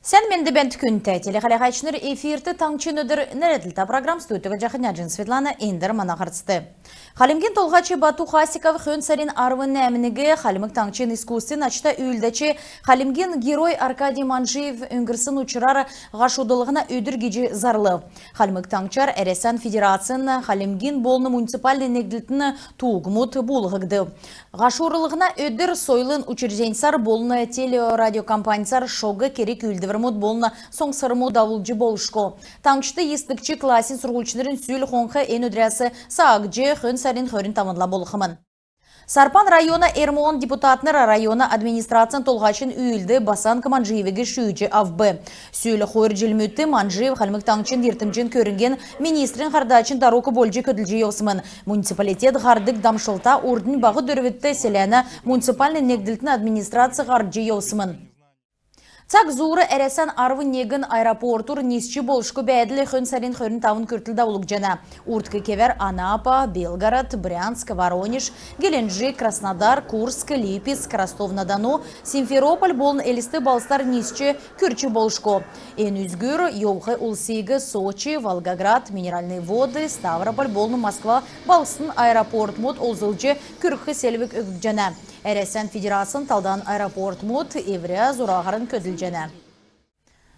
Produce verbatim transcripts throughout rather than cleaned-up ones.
Сән менд бәәнт, күндтә телехәләһәчнр! Эфирт «Таңһчин өдр» нерәдлтә программ. Студьд Җахнаҗин Светлана. Эндр мана һарцд. Хальмгин Толһач Бату Хасиков хөн сарин арвн нәәмниг Хальмг Таңһчин искусствин ачта үүлдәч, Хальмгин Герой Аркадий Манжиев өңгрсн учрар Һашудлһна өдр гиҗ зарлв. Хальмг Таңһчар Әрәсән Федерацин, Хальмгин болн муниципальн негдлтин тугмуд буулһгдв. Һашудлһна өдр сойлын учрежденьсар болн телерадиокомпаньсар шог керг-үүлдврмүд болн соңсврмуд давулҗ болшго. Таңһчд йисдгч классин сурһульчнрин сүл хонгх эн өдрәс саагдҗ, хөн сарин хөрн тавнла болхмн. Сарпан района РМО-н депутатнр района администрацин толһачин үүлд Басанг Манжиевиг шүүҗ авв. Сүл хойр җилмүдт Манжиев Хальмг Таңһчин йиртмҗин көрңгин министрин һардачн дарук болҗ көдлҗ йовсмн. Муниципалитет һардг дамшлта урднь Баһ Дөрвдт селәнә муниципальн негдлтин администрац һардҗ йовсмн. Цаг зуур Әрәсән арвн негн аэропортур нисҗ болшго бәәдл хөн сарин хөрн тавн күртл давулгдҗана. Урдк кевәр Анапа, Белгород, Брянск, Воронеж, Геленджик, Краснодар, Курск, Липецк, Ростов-на-Дону, Симферополь болн Элст балһсдар нисҗ күрч болшго. Эн үзгүр йовх улсиг Сочи, Волгоград, Минеральные Воды, Ставрополь болн Москва балһсдын аэропортмуд олзлҗ күргх селвг өггҗәнә. Әрәсән Федерацин талдан аэропортмуд эврә зураһарн көдлҗәнә.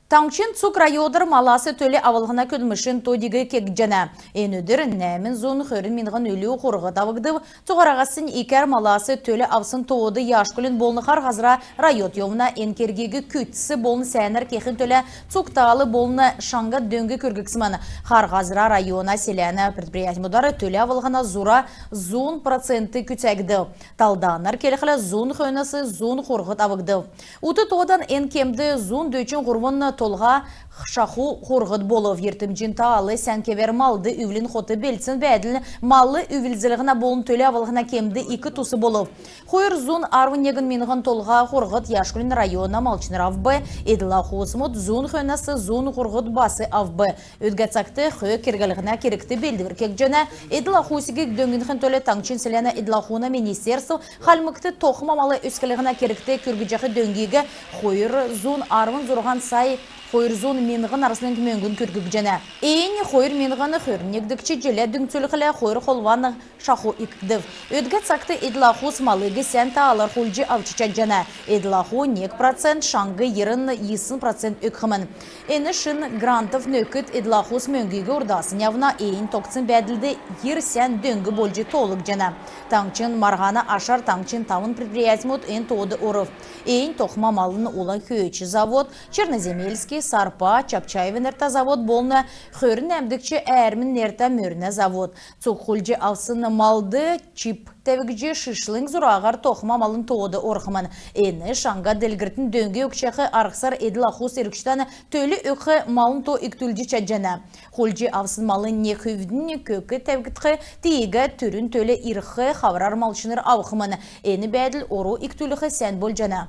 Таңһчин цуг районар малас төл авлһна көдлмшин то-диг кегдҗәнә. Эн өдр нәәмн зун хөрн миңһн үлү хурһд авгдв. Цуһараһаснь икәр малас төл авсн тоод Яшкулин болн Хар Һазра райод йовна. Эн кергиг күцц болн сәәнәр кехин төлә цуг таал болн шаңһа дөң күрггдсмн. Хар Һазра района селәнә предприятьмудар төл авлһна зура зун процент күцәгдв. Талданар келхлә, зун хөөнәс зун хурһд авгдв. Ут тоодан эн кемд зун дөчн һурвн толһа шаху хурһд болв. Йиртмҗин таал сән кевәр малд үвлин хот белдсн бәәдлнь мал үвлзлһнә болн төл авлһна кемд ик тус болв. Хойр зун арвн негн миңһн толһа хурһд Яшкулин района малчнр авв. Эдл-ахусмуд зун хөөнәс зун хурһд бас авв. Өдгә цагт хө керглһнә кергт белдвр кегдҗәнә. Эдл-ахусиг дөңнхин төлә таңһчин селәнә эдл-ахуна министерств Хальмгт тохм мал өсклһнә кергт күргҗәх дөңгиг хойр зун арвн зурһан сай хойр зун миңһн арслң мөңгн күрггҗәнә. Эннь хойр миңһн хөрн негдгч җилә дүңцүлхлә, хойр холван шаху икдв. Өдгә цагт эдл-ахус малыг сән таалар хулдҗ авч чадҗана. Эдл-аху нег процент, шаңһ йирн йисн процент өгхмн. Эн шин грантов нөкд эдл-ахус мөңгиг урдаснь авна. Эннь тогтсн бәәдлд йир сән дөң болҗ тоолгдҗана. Таңһчин марһана ашар таңһчин тавн предприятьмуд эн тоод орв. Эннь тохм малын улан хөөч завод, Черноземельский, Сарпа, Чапчаевин нертә завод болн хөрн нәәмдгч Әәрмин нертә мөрнә завод. Цуг хулдҗ авсн малд чип тәвгдҗ, шишлң зураһар тохм малын тоод орхмн. Эн шаңһа делгрлтин дөң өгчәх арһсар эдл-ахус иргчдән төл өгх малын то икдүлҗ чадҗана. Хулдҗ авсн малын нег хүвднь көк тәвгдх, тиигәд түрүн төл ирх хаврар малчнр авхмн. Эн бәәдл ору икдүлх сән болҗана.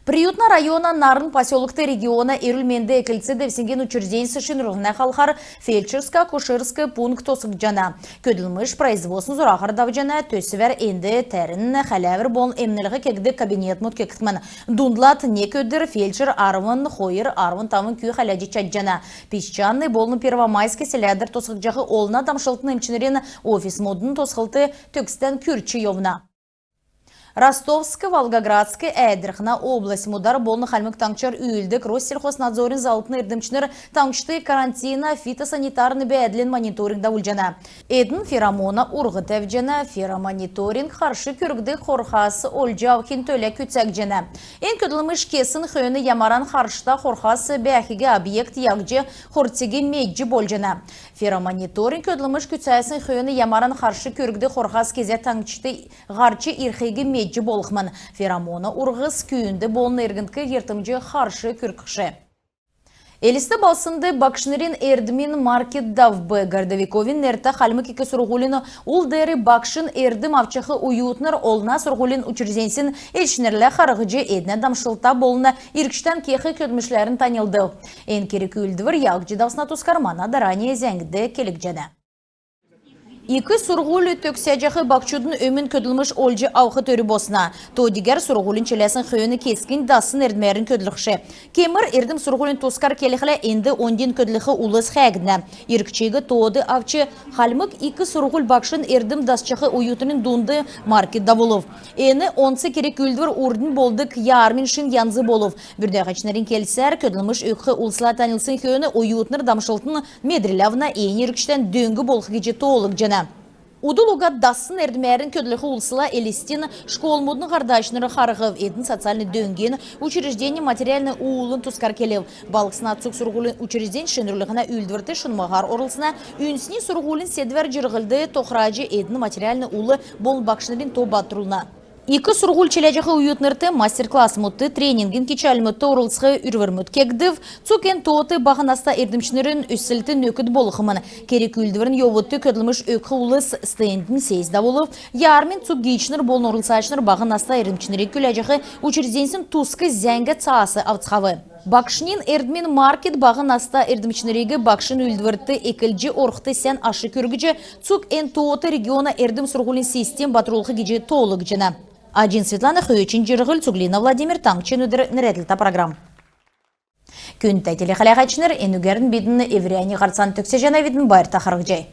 Приютна района Нарн поселкт региона эрүл-менд эклц девсңгин учрежденьс шинрүллһнә халхар фельдшерск-акушерск пункт тосхгдҗана. Көдлмш производственн зураһар давҗана. Төсвәр энд тәрн, хәләвр болн эмнлһ кегддг кабинетмүд кегдхмн. Дундлад нег өдр фельдшер арвн хойр, арвн тавн кү хәләҗ чадҗана. Песчаный болн Первомайск селәдәр тосхгдҗах олна дамшлтын эмчнрин офисмудын тосхлт төгсдән күрч йовна. Ростовск, Волгоградск, Әәдрхнә областьмудар болн Хальмг Таңһчар үүлддг Россельхознадзорин заллтын эрдмчнр таңһчд карантина фитосанитарн бәәдлин мониторинг давулҗана. Эдн феромона урһ тәвҗәнә. Феромониторинг харш күргдг хорхас олҗ авхин төлә күцәгдҗәнә. Эн көдлмш кесн хөөн ямаран харшта хорхас бәәхиг, объект яһҗ хортсиг медҗ болҗана. Феромониторинг көдлмш күцәсн хөөн ямаран харш күргдг хорхас кезә таңһчд һарч ирхиг медҗ болхмн. Феромона урһс күүнд болн эргндк йиртмҗ харш күргхш. Элст балһснд багшнрин эрдмин маркет давв. Городовиковин нертә Хальмг ик сурһулин ул деер багшин эрдм авчах оютнр олна сурһулин учрежденьсин элчнрлә харһҗ, эднә дамшлта болн иргчдән кех көдлмшләрн таньлдв. Эн керг-үүлдвр яһҗ давсна тускар мана дарани зәңгд келгдҗәнә. Ик сурһуль төгсәҗәх баһчудын өмн көдлмш олҗ авх төр болсна. Тоо дигәр сурһулин чиләсн хөөн кесгнь дассн эрдмәрн көдлхш. Кемр эрдм сурһулин тускар келхлә, энд оньдин көдлх улс хәәгднә. Иргчиг тоод авч, Хальмг ик сурһуль багшин эрдм дасчах оютнрин дунд маркет давулв. Эн онц керг-үүлдвр урднь болдг ярмин шин янз болв. Бүрдәһәчнрин келсәр, көдлмш өгх улсла таньлсн хөөн оютнр дамшлтын медрл авна, эн иргчдән дөң болх гиҗ тоолгдҗана. Удл уга дассн эрдмәрн көдлх улсла Элстин школмудын һардачнр харһв. Эдн социальн дөңгин учрежденин материальн уулын тускар келв. Балһсна цуг сурһулин учреждень шинрүллһнә үүлдврт шунмһаһар орлцна. Үндсни сурһулин седвәр җирһлд тохраҗ, эдн материальн ул болн багшнрин то батрулна. Ик сурһуль чиләҗәх оютнрт мастер-классмудт, тренингин кичәлмүдт орлцх үрврмүд кегдв. Цуг эн тоот баһ наста эрдмчнрин өслтд нөкд болхмн. Керг-үүлдврин йовудт көдлмш өгх улс стендин сессь давулв. Ярмин цуг гиичнр болн орлцачнр баһ наста эрдмчнриг күләҗәх учрежденьсин туск зәңгә цаас авцхав. Багшнин эрдмин маркет баһ наста эрдмчнриг багшин үүлдврт эклҗ орхд сән аш күргҗ, цуг эн тоот региона эрдм сурһулин систем батрулх гиҗ тоолгдҗана. Аҗин Светлана, Хөөчин Җирһл, Цуглина Владимир, «Таңһчин өдр» нерәдлтә программ. Күндтә телехәләһәчнр, энүгәрн бидн эврәннь һарцан төгсәҗәнәвидн. Байрта харһцхай.